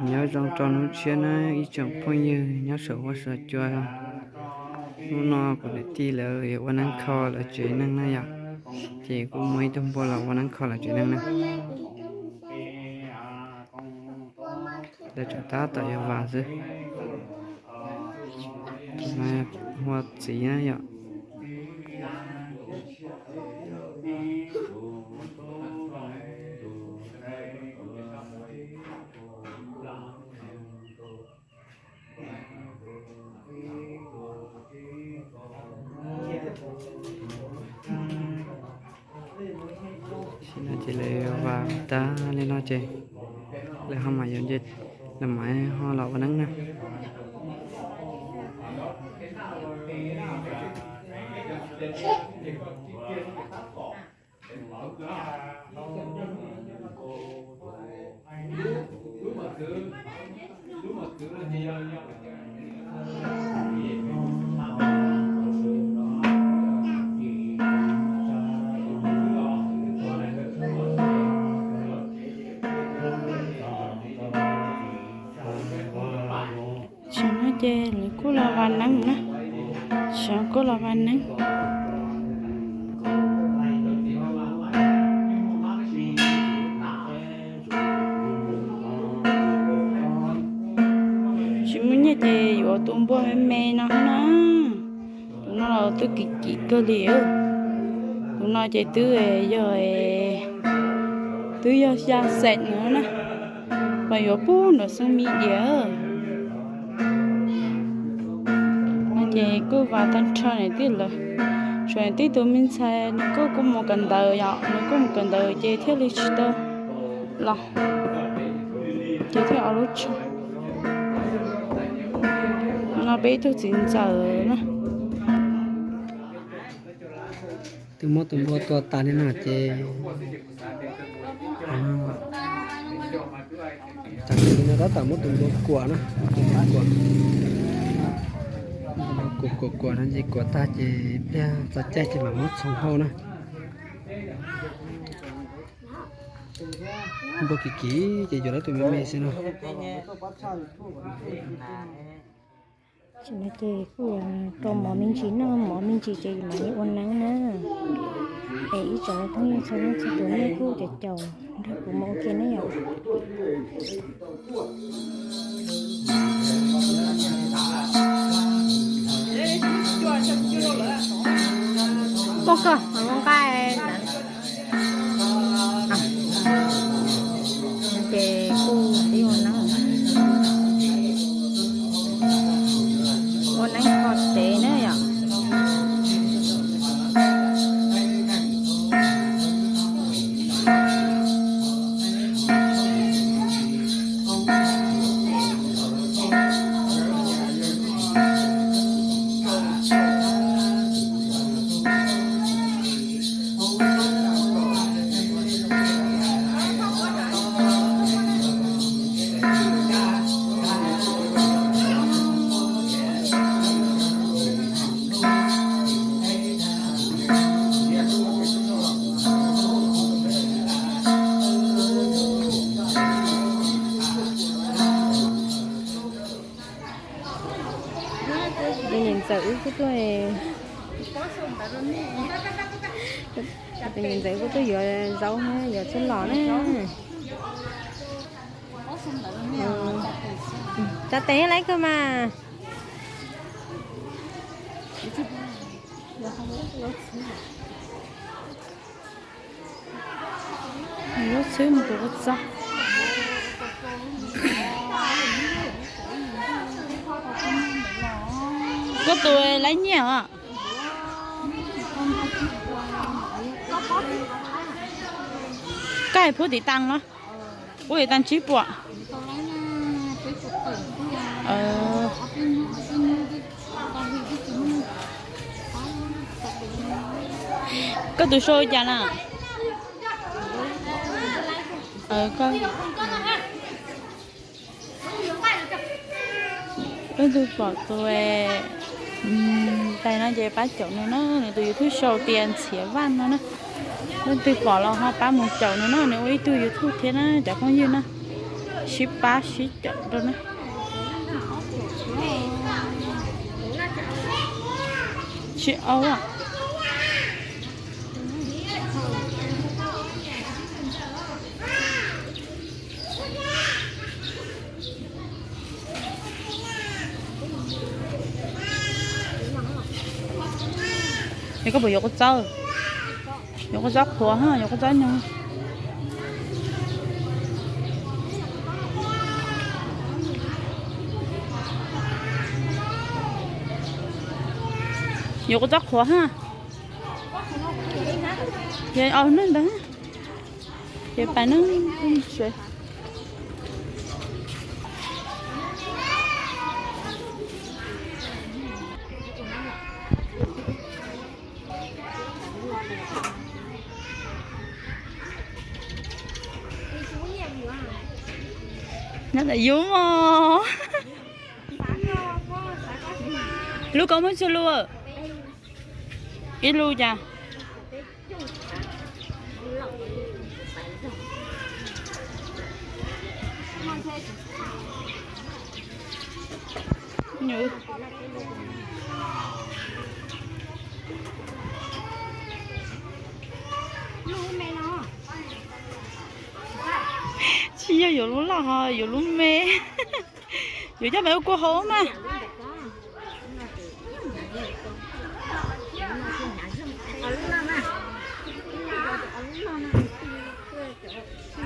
Nyob zoo rau hnub tshiab na ib tsoom phooj ywg nyob saum huab saum cua. Hnub no kuv niam tij lawv yuav ua neeb kho lawv tsev neeg na yom, ces kuv muaj ib tug npua los ua neeb kho lawv tsev neeg na. Lawv tseem tab tom yuav vas xwb. Tus no hu ua Txiv na yom. Tam sim no ces lawv yuav vas tag li no ces lawv ho mam yuav nce, lawv mam ho los ua neeb na. Tam sim no ces lawv kuj los vas neeb na. Tam sim no kuj los vas neeb. Tsis muaj nyiaj ces yuav tus npua me me no na. Tus no los twb kim kim kawg li. Tus no ces twb yog, twb yog xya xees no na, mas yuav pub nram xoo mi diam. No ces kuj vas tag nrho niam tij lawm, tshuav niam tij tus me ntxhais nws kuj, kuj mus kawm ntawv yom, nws kuj mus kawm ntawv ces thiaj li tsis tau los, ces thiaj ua lub tshoob. No peb ib tug txiv ntxawm na. Twb muab tus npua tua tas li no ces, tam sim no tab tom muab tus npua kuam na, tus npua kuam, kuam kuam kuam no ces kuam tag ces pliag txog caij ces mam muab txhoov hau na. Npua kim kim ces yuav lawv tus me me xwb no. Tam sim no ces kuj rau mov me ntsis noj, mov me ntsis ces mam li ua neeb na. Es ib tsoom phooj ywg txhua leej txhua tus nej kuj caum caum nrog kuv mus ua ke na yom. Poj koj los nqa ntawd. Ces kuj pib ua neeb, ua neeb kho tev na yom. Tus niam ntxawm wb kuj tuaj, tus niam ntxawm kuj tuaj yuav zaub, yuav txuj lom na. Tsa tes lawm kawg mas. Lub txhwb mus tus ua txog. Koj tus laib nyiaj os? Koj hais pub tiv tas los? Pub tiv tas tsib puas. Koj tus sau cas na? Leej twg pom tus tais no ces pab caum nws na, nws tus YouTube sau tias Ntxhiav Vaj no na. Leej twg pom los ho pab mus caum nws na, nws ua ib tug YouTube thiab na cov phooj ywg na. Sib pab sib cawm rau na. Sib aub. Es koj puas yuav kua txob? Yuav kua txob qhuav ha, yuav kua txob nyoos. Yuav kua txob qhuav ha. Ces au neeg ntawd, ces pais neeg tsev. Nyob ntawm yus mos. Lub koj muab tsawg lub? Ib lub cas? Tsis yog yuav lub loj ho yuav lub me. Yuav coj peb ua kua hauv mas.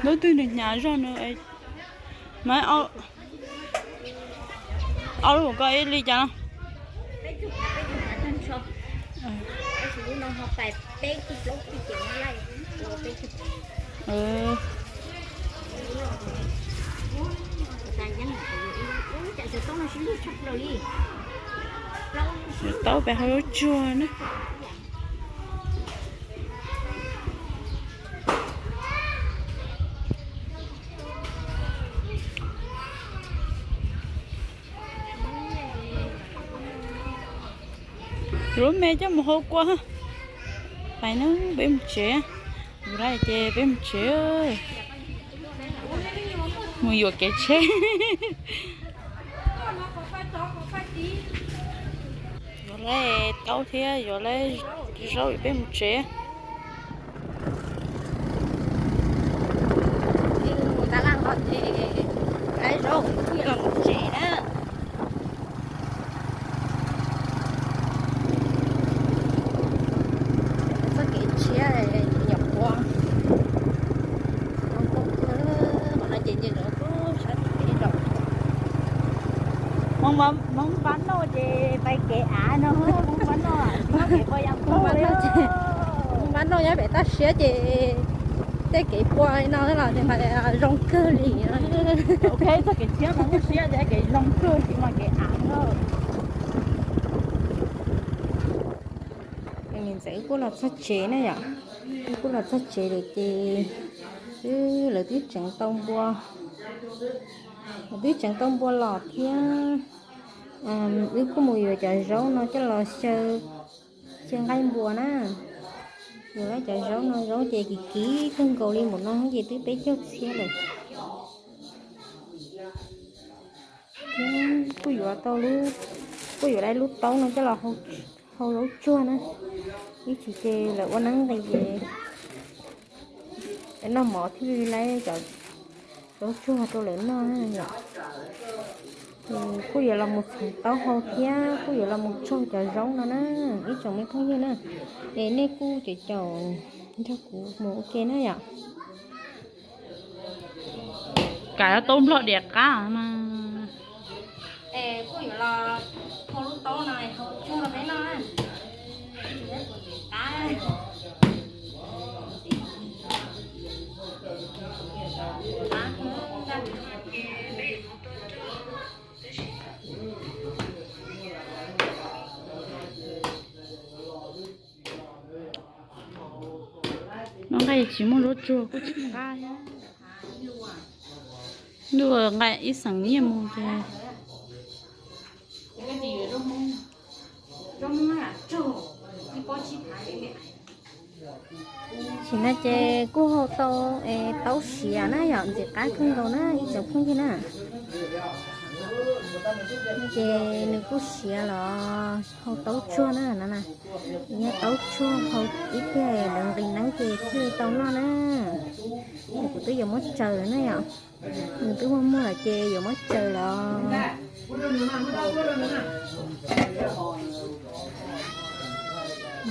Lub twg nws hnyav zog nws mas. Ob lub koj ib li cas no? Taub peb hau lub tsuag na. Yuav lub me coj mus hau kua. Pais na, peb mus tsev. Yuav lawm ces peb mus tsev. Mus yuam kev tsheb. Yuav lawm taub thiab yuav lawm zaub, peb mus tsev. Tab laj no ces hau zaub, kuj yuav los mus tsev na. Txoj kev tshiab nyuam qhuav. Qhov no ces nce rau sab tim teb rau. Hmoob Npab Noj ces pais kev av no, Hmoob Npab Noj, Hmoob Npab Noj, Hmoob Npab Noj nyob pem Toj Siab ces tej kev pua li no los ces mas zoo kawg li. Ok, txoj kev tshiab mas muaj siab ces kev zoo kawg li mas kev av no. Niam ntxawm wb kuj los txog tsev na yom, wb kuj los txog tsev lawm ces wb, lawv twb tseev tau npua, lawv twb tseev tau npua los thiab. Wb kuj mus yuav cov zaub no coj los xyaw, xyaw nqaij npua na. Yuav lawm cov zaub no, zaub ces kim kim kawg nkaus li, npaum no ces twb peb caug txhiab lawm. Thiab kuj yuav tau lub, kuj yuav lawm lub taub no coj los hau zaub tsuag na. Ib chim ces lawv ua neeb nqis ces noj mov thiaj li lawv cov zaub tsuag rau lawv noj na yom. Kuj yuav los mus txhoov taub hau thiab kuj yuav los mus tsaug cov zaub no na, ib tsoom me phooj ywg na. Es nej kuj caum caum nrog kuv mus ua ke na yom. Kav tau nplog diam qab mas. Es kuj yuav los hau lub taub no hau tsuag rau peb noj na. Noj nqaij tsis muaj zaub tsuag kuj tsis qab thiab. Ntuj, nqa ib xeem nyiaj mus ces No ces kuj hau tau, taub siav na yom, ntxim qab kawg nkaus na ib tsoom phooj ywg na. No ces nws kuj siav los hau taub tsuag na no na. Nyob taub tsuag hau ib pliag lawv nqis neeb ces thiaj li tau noj na. Ces kuv twb yuav muab tsaws na yom. Nws twb muaj muag lawm ces yuav muab tsaws los.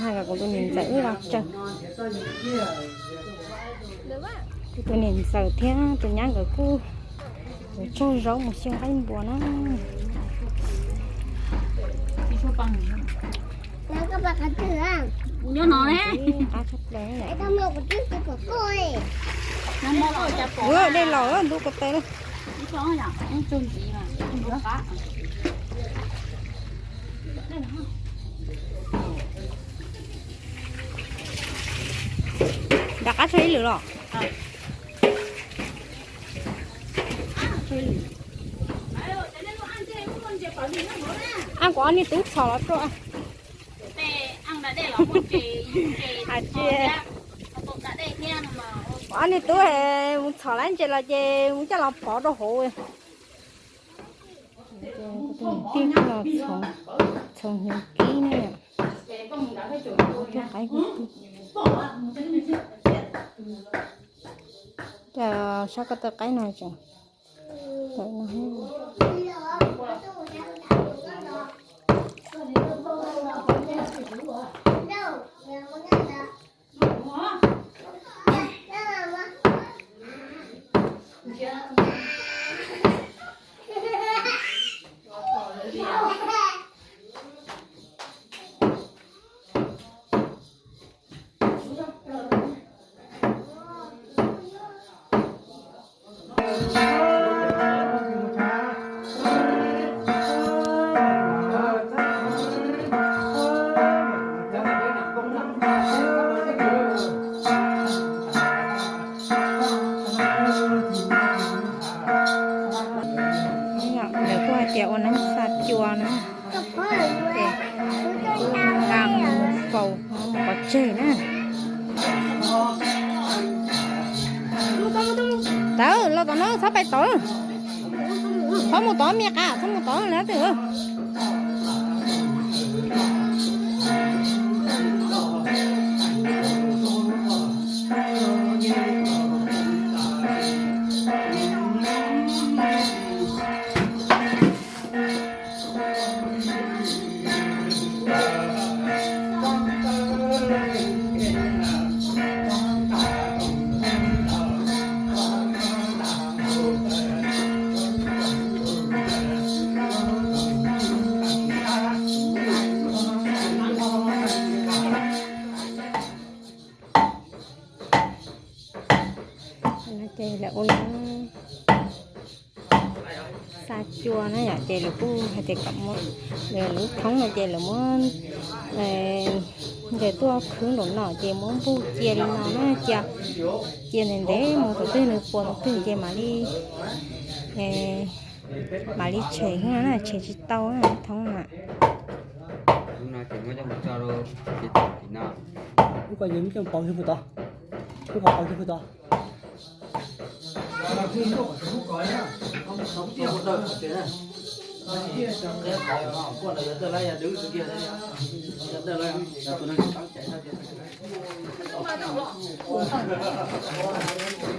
Hais kom kuv tus niam ntxawm wb los tsaws. Kuv tus niam ntxawm thiab tus nyab nkawd kuj yuav tsaug zaub mus xyaw nqaij npua na. Qab tshaj plaws. Dej los ntuj ko taw lawm. Rov qab tshaj ib lwm los? Ab, kuv ob niag tub txhom los rau. Hais tias kuv ob niag tub mus txhom lawm ntses los ces mus coj los pov rau hauv. Tij los txhoov hnyuv kib ne. Tuaj qaib kuv tij. Cas sab ko taw qaib no tseem tawm no. Lawv kuj hais tias ua neeb xa cua na. Ces nqa mus faus mus pov tseg na. Tawv los tom no, txhob pais tod. Txhob mus tod, me qas, txhob mus tod lawm twb. Ces lawv ua neeb xa cua na yom, ces lawv kuj hais tias kom muab, lawv lub thoob no ces lawv muab ntsaws tuaj khwb nraum no ces muab npuj cia li no na, cia, cia ntev ntev mus, thaum twg nws puas thaum twg ces mam li, mam li tshem na, tshem tsis tau na thoob na. Lub ko yog muab coj pauv xwb puas tau? Lub ko pauv xwb puas tau?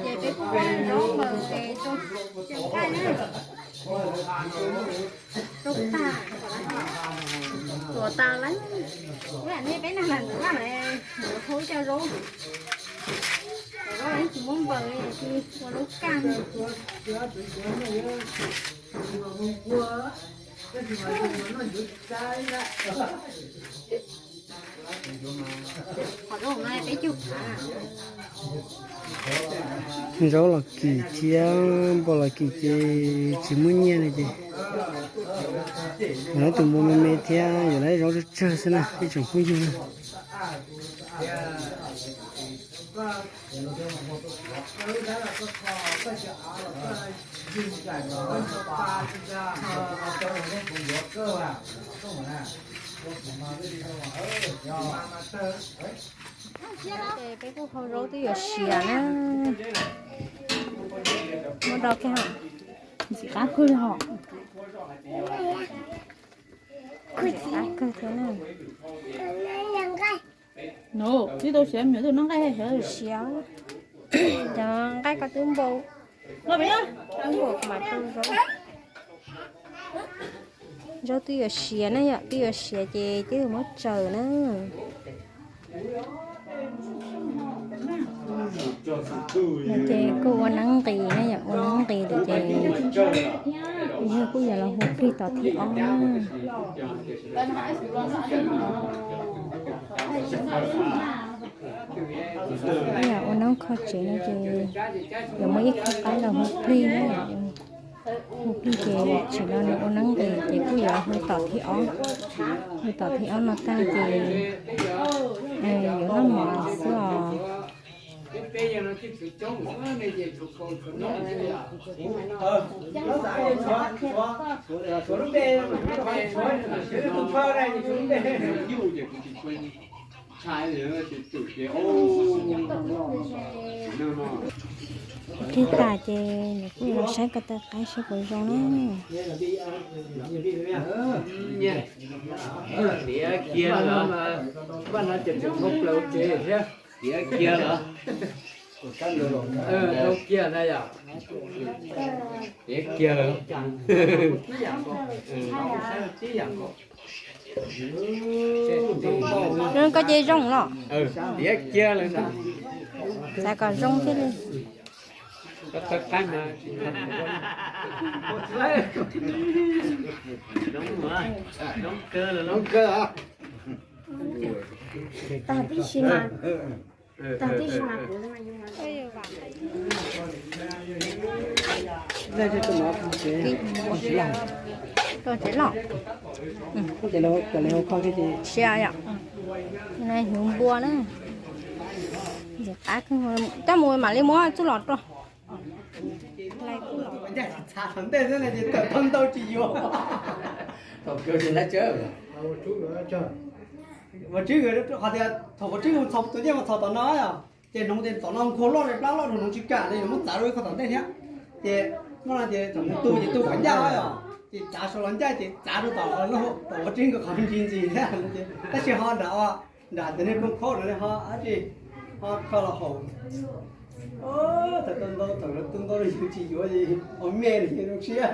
Ces peb kuj ua zaub npaws ces rau cov nqaij na. Rau tag, tuav tas lawm. Ua nej peb nag nag ntawd na, ntawd hau ib co zaub. Zaub tsis muab npaws, ua zaub kaj. Zaub los kim thiab npua los kim ces tsis muaj nyiaj li ces yuav lawv tus npua me me thiab yuav lawv zaub tsawg tsawg xwb na ib tsoom phooj ywg na. Peb kuj hau zaub twb yuav siav na. Muab do kiag, ntxim qab kawg li hos. Ntxim qab kawg thiab na. Nub twb tau siav, me nyuam twb noj nqaij siav. Cov nqaij ko twb npau, twb npau mas tau zaub. Zaub twb yuav siav na yom, twb yuav siav ces twb yuav muab tsaws na. No ces kuj ua neeb nqis na yom, ua neeb nqis lawm ces yawg kuj yuav los hu plig tom thib ob na. Yog ua neeb kho tsev no ces yuav muaj ib khub qaib los hu plig na. Hu plig ces tsim no nws ua neeb nqis ces kuj yuav hu tom thib ob, hu tom thib ob no tag ces yuav noj mov xwb os. Ua plig tas ces nws kuj los saib ko taw qaib saib puas zoo na. Tiav kiag lawm. Tiav kiag lawm. Tiav kiag na yom. Tiav kiag lawm. Koj ces zoo los? Tiav kiag lawm. Xav kom zoo thiaj li. Koj tawb qaib mas. Tag tib si mas. Tag tib si mas. Tsev los. Siav yom. Hnyuv npua na. Ntxim qab kawg, coj mus mam li muab txuj lom rau. Thaum ntej xwb na ces tawm thoob ntau tsis yuav. Thaum kawg ces lab tsawb. Vauv Tswb, qhov tias thaum Vauv Tswb mus txhos tus yeej mus txhos tom no, ces hnoov ces tom no nkuag loj li plab loj rau hnoov tsis kam li, muab txav rau ib qho tom ntej thiab. Ces muab no ces thaum nws tu ces tu qhov ncaj os, ces txav saum los ncaj ces txav rau tom, tom Vauv Tswb nkawd qhov ntsis ntsis thiab. Tab sis ho nram, nram cov niag phooj khaub no ho dab tsi, ho kho los haus. Thaum tu ntau, thaum tu ntau yus tsis yuav, ua me li zoo siab.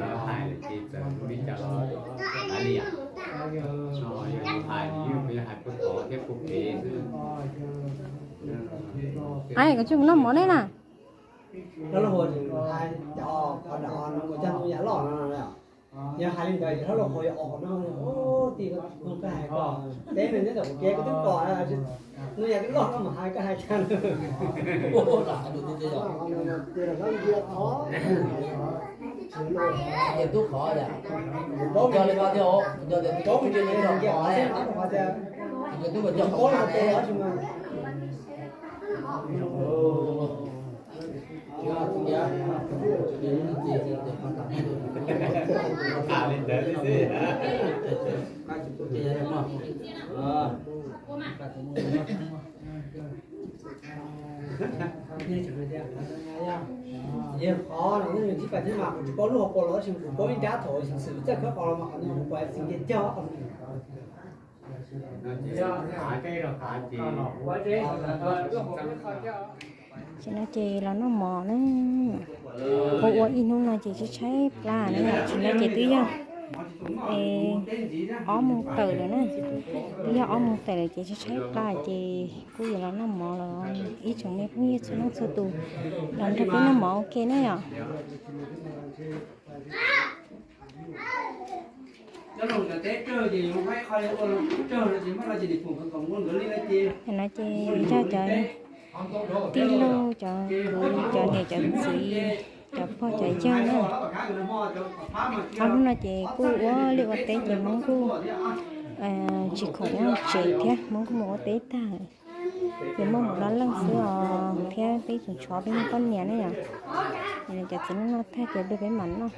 Lawv hais lawm ces txawm ua li cas los hais li as. Yog hais nws yeej hais puag tod thiab puag pem xwb. Ai, koj tsis mus noj mov ne na. Hlob Lauj Hua hais cov qhov nram no mus cog ntoo yam loj no, yog hais li ntawd ces hlob Lauj Hua yuav ua qhov no, tij koj hais ko, teb nws nyob tom kuv kev koj twb pom, ntoo yam twb loj no mas hais koj hais cas. Ces tub qhov yom, cog li ko thiab, cog tias tub qhov tias, tub qhov tias, tub qhov tias. Yog qhov no nws tsis pais thiab mas kuv tsis paub lub hauv paus los tab sis kuv paub ib nrab thaum xwm txawj khawb qos los mas qhov no kuv pais txiv nce cog. Ces no ces los noj mov na. Ua ua ib hnub no ces tshaib tshaib plab na, ces no ces twb yog Es ob moos tawm lawm na, twb yog ob moos tawm lawm ces tshaib tshaib plab ces kuj yuav los noj mov los ib tsoom me phooj ywg txhua leej txhua tus los nrog peb noj mov ua ke na yom. No ces nrog cov tij laug, cov kwv, cov niam cov txiv, cov pog cov yawg na. Ob hnub no ces kuj ua liaj ua teb ces Hmoob kuj tsis khoom ua tsev thiab, Hmoob kuj mus ua teb tag, ces muaj mus ob leeg xwb os thiab peb tseem tshuav peb niag poj niam ne yom. Ces cov txiv neej noj tag ces peb mam noj.